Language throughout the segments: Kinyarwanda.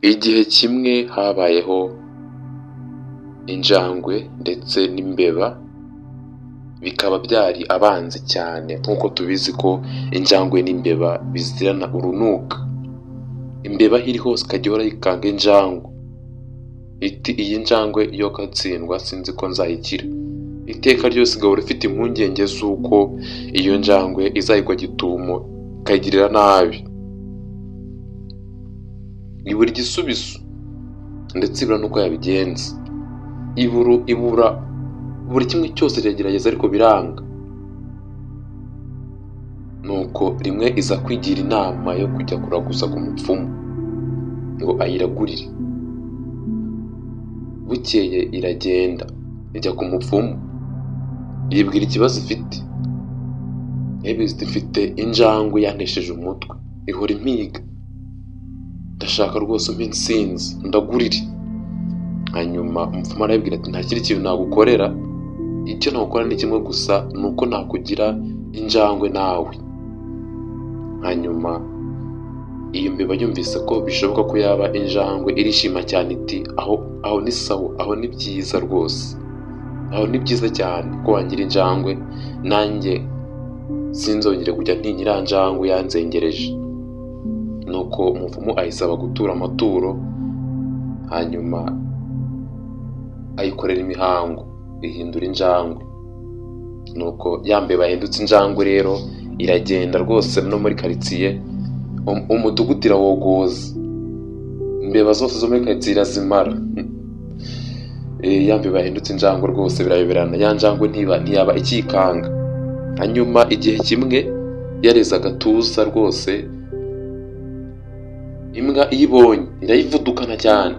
Igihe kimwe habayeho injangwe ndetse n'imbeba, bikaba byari abanzi cyane nk'uko tubizi ko injangwe n'imbeba bizirana urunuka. Imbeba aho iri hose ikajya ihora yikanga injangwe, iti iyi njangwe yo gatsindwa sinzi ko nzayikira. Iteka ryose igahora ifite impungenge z'uko iyo njangwe izayigwa gitumo ikayigirira nabi. Ibura igisubizo ndetse ibura n'uko yabigenza. Ibura buri kimwe cyose, iragerageza ariko biranga. Nuko rimwe iza kwigira inama yo kujya kuraguza ku mupfumu ngo ayiragurire. Bukeye iragenda ijya ku mupfumu, yibwira ikibazo ifite. Irayibwira iti mfite injangwe yantesheje umutwe, ihora impiga, ndashaka rwose umpe intsinzi undagurire. Hanyuma umupfumu arayibwira ati nta kindi kintu nagukorera, icyo nagukorera ni kimwe gusa, ni uko nakugira injangwe nawe. Hanyuma iyo mbeba yumvise ko bishoboka ko yaba injangwe, irishima cyane iti aho aho ni sawa, aho ni byiza rwose, aho ni byiza cyane ko wangira injangwe, nanjye sinzongere kujya ntinya iriya njangwe yanzengereje. Nuko umupfumu ayisaba gutura amaturo, hanyuma ayikorera imihango ihindura injangwe. Nuko ya mbeba yahindutse injangwe rero iragenda rwose no muri karitsiye, umudugudu irawogoza, imbeba zose zo muri karitsiye irazimara. Ya mbeba yahindutse injangwe rwose birayoberana, ya njangwe ntiyaba ikikanga. Hanyuma igihe kimwe yareze agatuza rwose, imbwa iyibonye irayivudukana cyane,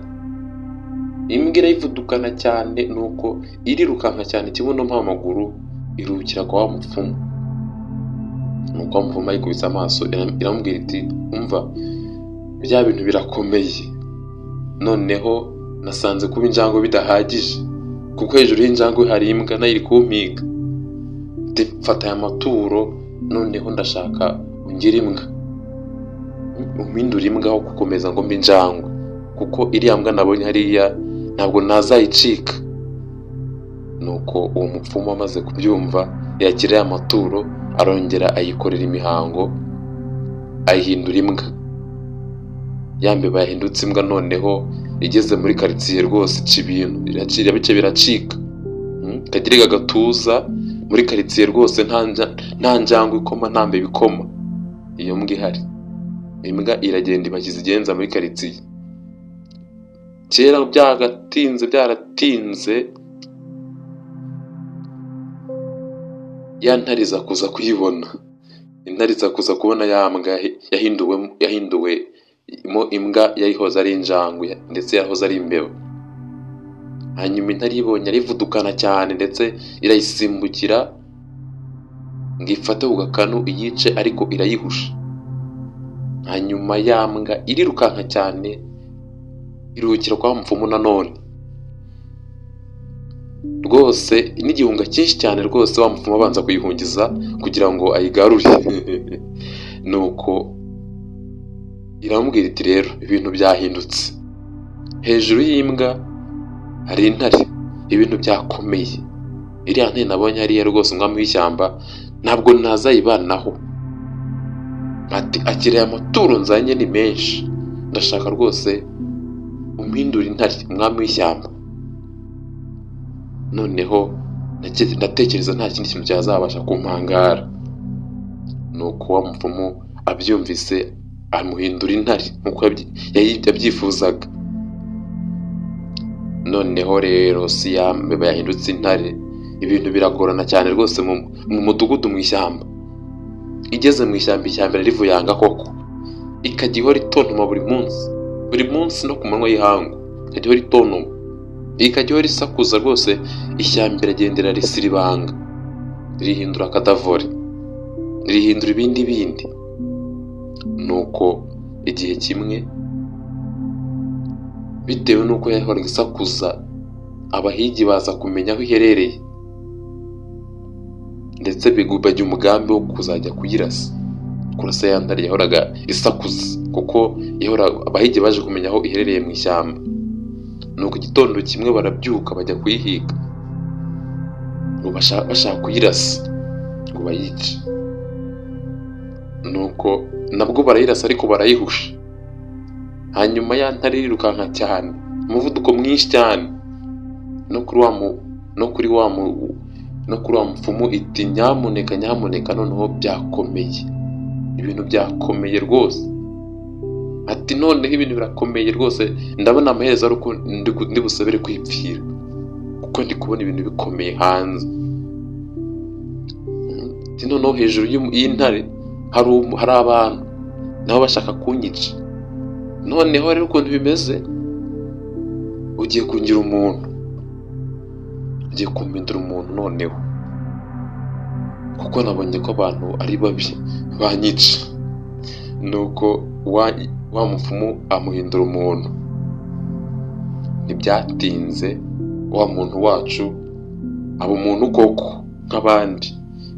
imbwa irayivudukana cyane, nuko irirukanka cyane ikibuno mpa amaguru, iruhukira kwa wa mupfumu. Nuko wa mupfumu ayikubise amaso iramubwira iti umva bya bintu birakomeye, noneho nasanze kuba injangwe bidahagije, kuko hejuru y'injangwe hari imbwa nayo iri kumpiga. Fata aya maturo, noneho ndashaka ungire imbwa, umpindure imbwa aho gukomeza ngo mbe injangwe, kuko iriya mbwa nabonye hariya ntabwo nazayicika. Nuko uwo mupfumu amaze kubyumva yakira ya maturo, arongera ayikorera imihango, ayihindura imbwa. Ya mbeba yahindutse imbwa noneho igeze muri karitsiye rwose ica ibintu, irabice biracika, ikagira agatuza muri karitsiye rwose, nta njangwe ikoma, nta mbeba ikoma, iyo mbwa ihari. Imbwa iragenda ibashyize igenza muri karitsiye. Kera byagatinze byaratinze, ya ntare iza kuza kuyibona, intare iza kuza kubona ya mbwa yahinduwemo imbwa yahoze ari injangwe ndetse yahoze ari imbeba. Hanyuma intare iyibonye arivudukana cyane ndetse irayisimbukira ngo ifate ku gakanu iyice, ariko irayihusha. Hanyuma ya mbwa irirukanka cyane iruhukira kwa mupfumu nanone rwose, n'igihunga cyinshi cyane rwose, wa mupfumu abanza kuyihungiza kugira ngo ayigarure. Nuko iramubwira iti rero ibintu byahindutse, hejuru y'imbwa hari intare, ibintu byakomeye, iriya ntare nabonye hariya rwose umwami w'ishyamba ntabwo nazayibanaho. Ati akira aya maturo nzanye ni menshi, ndashaka rwose umpindure intare umwami w'ishyamba. Noneho ndatekereza nta kindi kintu cyazabasha kumpangara. Nuko wa mupfumu abyumvise amuhindura intare nk'uko yabyifuzaga. Noneho rero si ya mbeba yahindutse intare, ibintu biragorana cyane rwose mu mudugudu mu ishyamba. Igeze mu ishyamba, ishyamba irarivuyanga koko, ikajya ihora itontoma buri munsi, buri munsi no ku manywa y'ihangu ikajya ihora itontoma, ikajya ihora isakuza rwose, ishyamba iragenda irarisiribanga, ririhindura akadavore, ririhindura ibindi bindi. Nuko igihe kimwe bitewe n'uko yahoraga isakuza, abahigi baza kumenya aho iherereye, ndetse bajya umugambi wo kuzajya kuyirasa. Kurasa ya ntare yahoraga isakuza, kuko yahora abahigi baje kumenya aho iherereye mu ishyamba. Nuko igitondo kimwe barabyuka bajya kuyihiga, ngo bashaka kuyirasa ngo bayice. Nuko nabwo barayirasa, ariko barayihusha. Hanyuma ya ntare irirukanka cyane, umuvuduko mwinshi cyane, no kuri wa mupfumu iti: "Nyamuneka, nyamuneka, noneho byakomeye, ibintu byakomeye rwose." Ati: "Noneho ibintu birakomeye rwose, ndabona amaherezo ari uko ndi busabire kwipfira, kuko ndi kubona ibintu bikomeye hanze." Ati: "Noneho hejuru y'intare hari abantu nabo bashaka kunyica. Noneho rero ukuntu bimeze, ugiye kungira umuntu, ugiye kumpindura umuntu noneho, kuko nabonye ko abantu ari babi, banyica." Nuko wa mupfumu amuhindura umuntu. Ntibyatinze, wa muntu wacu aba umuntu koko nk'abandi,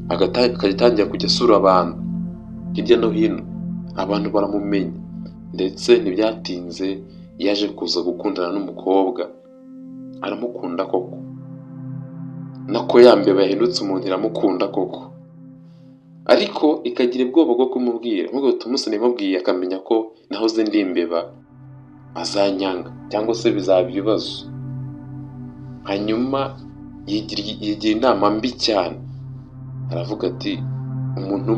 akajya atangira kujya asura abantu hirya no hino, abantu baramumenya. Ndetse ntibyatinze, yaje kuza gukundana n'umukobwa, aramukunda koko, nako ya mbeba yahindutse umuntu iramukunda koko, ariko ikagira ubwoba bwo kumubwira nk'ubwo umunsi nimubwiye akamenya ko nahoze ndi imbeba azanyanga, cyangwa se bizaba ibibazo. Hanyuma yigira inama mbi cyane, aravuga ati: "Umuntu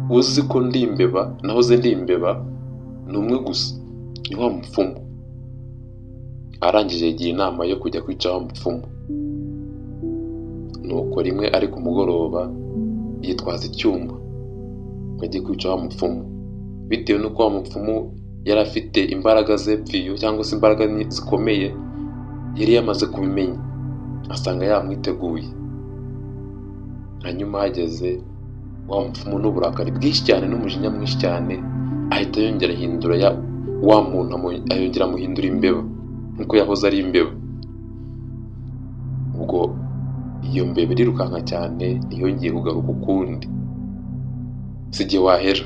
uzi ko ndi imbeba, nahoze ndi imbeba, ni umwe gusa, ni wa mupfumu." Arangije yigira inama yo kujya kwica wa mupfumu. Nuko rimwe ari ku mugoroba yitwaza icyuma ngo ajye kwica wa mupfumu. Bitewe n'uko wa mupfumu yari afite imbaraga zepfiyo, cyangwa se imbaraga zikomeye, yari yamaze kubimenya, asanga yamwiteguye. Hanyuma hageze wa mupfumu n'uburakari bwinshi cyane n'umujinya mwinshi cyane, ahita yongera ahindura ya wa muntu, ayongera amuhindura imbeba nk'uko yahoze ari imbeba. Ubwo iyo mbeba irirukanka cyane, ntiyongeye kugaruka ukundi. Si igihe wahera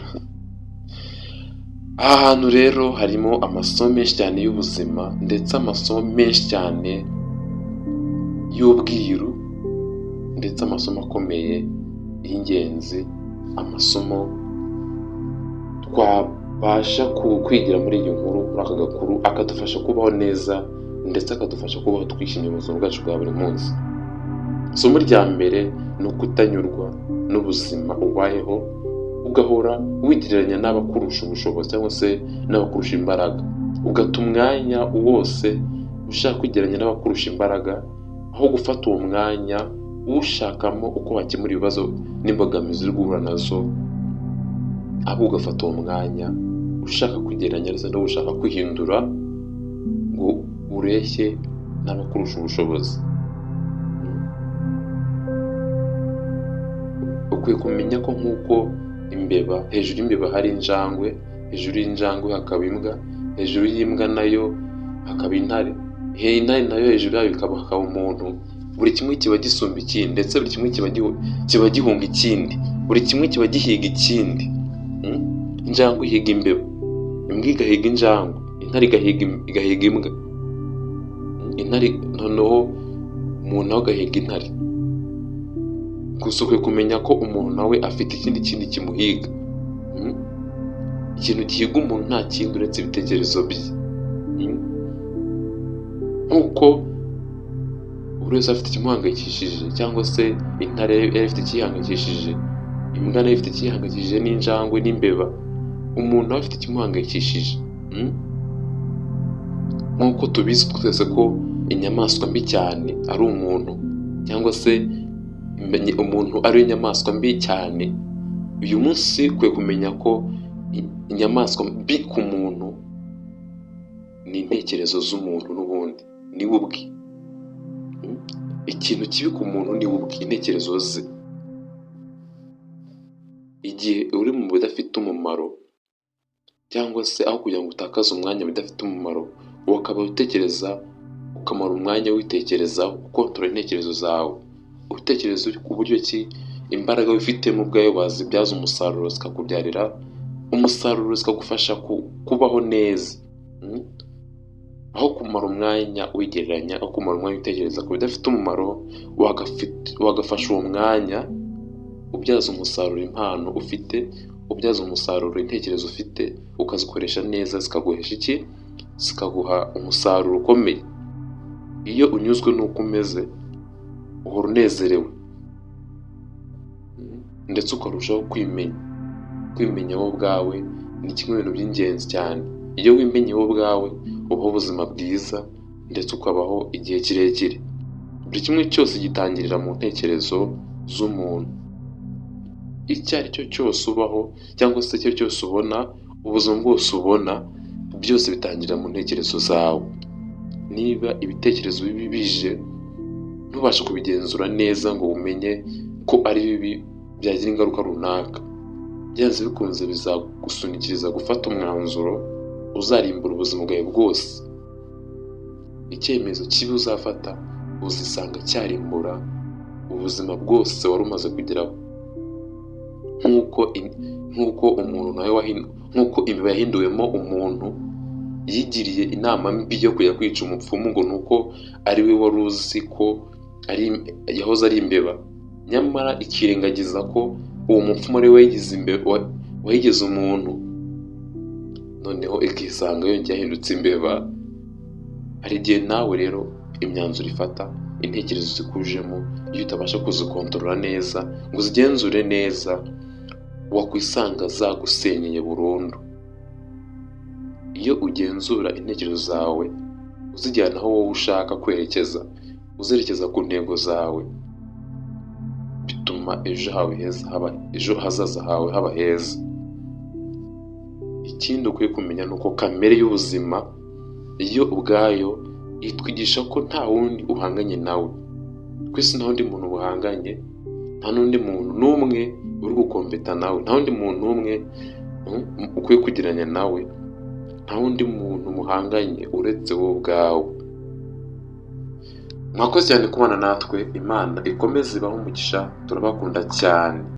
aha hantu. Rero harimo amasomo menshi cyane y'ubuzima, ndetse amasomo menshi cyane y'ubwiru, ndetse amasomo akomeye y'ingenzi, amasomo twabasha kwigira muri iyi nkuru, muri aka gakuru, akadufasha kubaho neza, ndetse akadufasha kubaho twishimye mu buzima bwacu bwa buri munsi. Isomo rya mbere ni ukutanyurwa n'ubuzima ubayeho, ugahora wigereranya n'abakurusha ubushobozi cyangwa se n'abakurusha imbaraga, ugata umwanya wose ushaka kwigereranya n'abakurusha imbaraga, aho gufata uwo mwanya uwushakamo uko wakemura ibibazo n'imbogamizi uri guhura nazo, ahubwo ugafata uwo mwanya ushaka kwigereranya ndetse no gushaka kwihindura ngo ureshye n'abakurusha ubushobozi. Ukwiye kumenya ko nk'uko imbeba, hejuru y'imbeba hari injangwe, hejuru y'injangwe hakaba imbwa, hejuru y'imbwa nayo hakaba intare, intare nayo hejuru yayo hakaba umuntu. Buri kimwe kiba gisumba ikindi, ndetse buri kimwe kiba gihunga ikindi, buri kimwe kiba gihiga ikindi. Injangwe ihiga imbeba, imbwa igahiga injangwe, intare igahiga imbwa, intare noneho umuntu nawe agahiga intare. Gusa ukwiye kumenya ko umuntu nawe afite ikindi kintu kimuhiga. Ikintu gihiga umuntu nta kindi uretse ibitekerezo bye. Nk'uko buri wese afite ikimuhangayikishije, cyangwa se intare yari ifite ikiyihangayikishije, imbwa nayo ifite ikiyihangayikishije, n'injangwe n'imbeba, umuntu nawe afite ikimuhangayikishije. Nk'uko tubizi twese ko inyamaswa mbi cyane ari umuntu, cyangwa se umuntu ari inyamaswa mbi cyane, uyu munsi ukwiye kumenya ko inyamaswa mbi ku muntu ni intekerezo z'umuntu n'ubundi ni we ubwe. Ikintu kibi ku muntu ni we ubwe, intekerezo ze. Igihe uri mu bidafite umumaro, cyangwa se aho kugira ngo utakaze umwanya mu bidafite umumaro, ukaba utekereza, ukamara umwanya witekerezaho, ukontorora intekerezo zawe, utekereza ku buryo ki imbaraga wifitemo ubwawe wazibyaza umusaruro zikakubyarira umusaruro, zikagufasha kubaho neza. Aho kumara umwanya wigereranya, aho kumara umwanya utekereza ku bidafite umumaro, wagafasha uwo mwanya ubyaza umusaruro impano ufite, ubyaza umusaruro intekerezo ufite, ukazikoresha neza, zikaguhesha iki? Zikaguha umusaruro ukomeye. Iyo unyuzwe n'uko umeze, uhora unezerewe ndetse ukarushaho kwimenya. Kwimenya wowe ubwawe ni kimwe mu bintu by'ingenzi cyane. Iyo wimenye wowe ubwawe, ubaho ubuzima bwiza ndetse ukabaho igihe kirekire. Buri kimwe cyose gitangirira mu ntekerezo z'umuntu. Icyo ari cyo cyose ubaho cyangwa se icyo ari cyo cyose ubona, ubuzima bwose ubona, byose bitangirira mu ntekerezo zawe. Niba ibitekerezo bibi bije, ntubashe kubigenzura neza ngo umenye ko ari bibi byagira ingaruka runaka, byanze bikunze bizagusunikiriza gufata umwanzuro uzarimbura ubuzima bwawe bwose. Icyemezo kibi uzafata uzisanga cyarimbura ubuzima bwose wari umaze kugeraho. Nk'uko umuntu nawe, nk'uko imbeba yahinduwemo umuntu yigiriye inama mbi yo kujya kwica umupfumu ngo ni uko ari we wari uzi ko ari yahoze ari imbeba, nyamara ikirengagiza ko uwo mupfumu ari we wayigize imbeba, wayigize umuntu, noneho ikisanga yongeye yahindutse imbeba. Hari igihe nawe rero imyanzuro ifata, intekerezo zikujemo, iyo utabasha kuzikontorora neza ngo uzigenzure neza, wakwisanga zagusenyeye burundu. Iyo ugenzura intekerezo zawe, uzijyana aho wowe ushaka kwerekeza, uzerekeza ku ntego zawe, bituma ejo hawe heza haba, ejo hazaza hawe haba heza. Ikindi ukwiye kumenya ni uko kamere y'ubuzima yo ubwayo itwigisha ko nta wundi uhanganye nawe ku isi, nta wundi muntu buhanganye, nta n'undi muntu n'umwe uri gukompeta nawe, nta wundi muntu n'umwe ukwiye kugereranya nawe, nta wundi muntu muhanganye uretse wowe ubwawe. Mwakoze cyane kubana natwe. Imana ikomeze ibahe umugisha, turabakunda cyane.